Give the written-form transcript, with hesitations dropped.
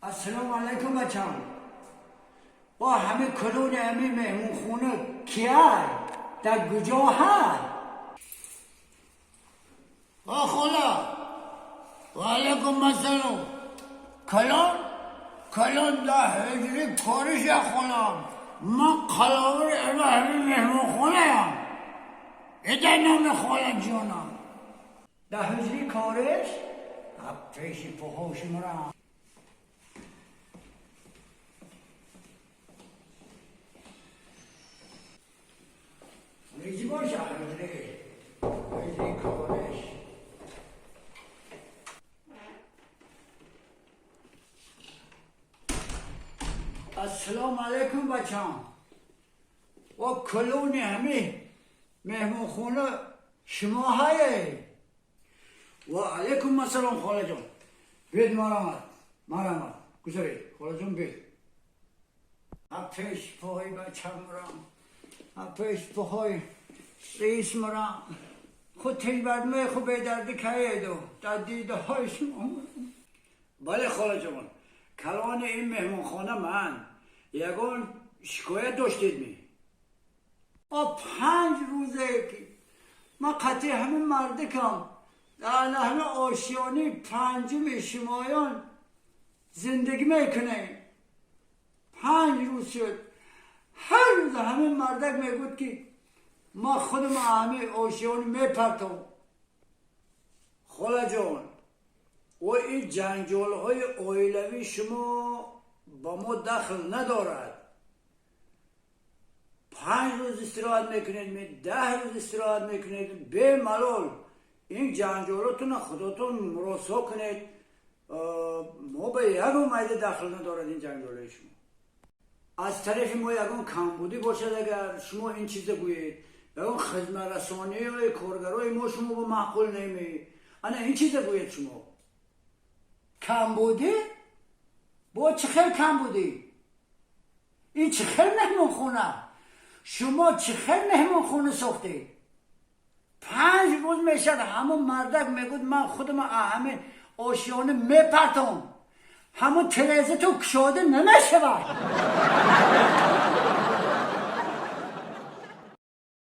Ассалому алайкум, бачам. Бо ҳами калони ҳами меҳмонхона кия? Дар куҷо ҳаст? О, хола, ва алайкум ассалом. Калон калон да ҳуҷри кориша, холам. Ман қаловари ама ҳами меҳмонхонаям. Ида номи хола ҷонам. Дар ҳуҷри кориш? Пеши поҳоши мурам. Риҷи боша, ҳуҷри кориш. Ассалому алайкум, бачам. Ва калони ҳами меҳмонхона шумо ҳае? Ва алайкум ассалом, холаҷон. Бед, марамат, марамат, гузаред, холаҷон, бед. Пеш пои бачам мурам, пеш поҳои раис мурам. Худ тижбардмаи хуб бедарди каеду дар дидаҳои шумо. Бале, холаҷон, калони ин меҳмонхона ман. Ягон шикоят доштед ми? О, 5 рӯзе ки ман қатъи ҳамин мардикам дар ҳами ошиёни панҷуми шумоён зиндагӣ мекунем. 5 рӯз шуд, ҳар рӯз ҳамин мардак мегӯд, ки ман худам ҳами ошиёни мепартом. Холаҷон, о, ин ҷанҷолҳои оилавии шумо ба мо дахл надорад. 5 рӯз истироҳат мекунед, 10 рӯз истироҳат мекунед, бемалол ин ҷанҷолотуна худотон муросо кунед. Мо ба ягон майда дахл надорад ин ҷанҷолои шумо. Аз тарафи мо ягон камбудӣ бошад, агар шумо ин чиза гӯед, ягон хизматрасониҳои коргарои мо шумо ба маъқул неми, ана ин чиза гӯед шумо. Камбудӣ? Бо чӣ хел камбудӣ? Ин чӣ хел меҳмонхона? Шумо чӣ хел меҳмонхона сохтед? 5 рӯз мешавад, ҳамон мардак мегӯд, ман худам ҳамин ошиёна мепартом. Ҳамон тиреза ту кушода намешавад.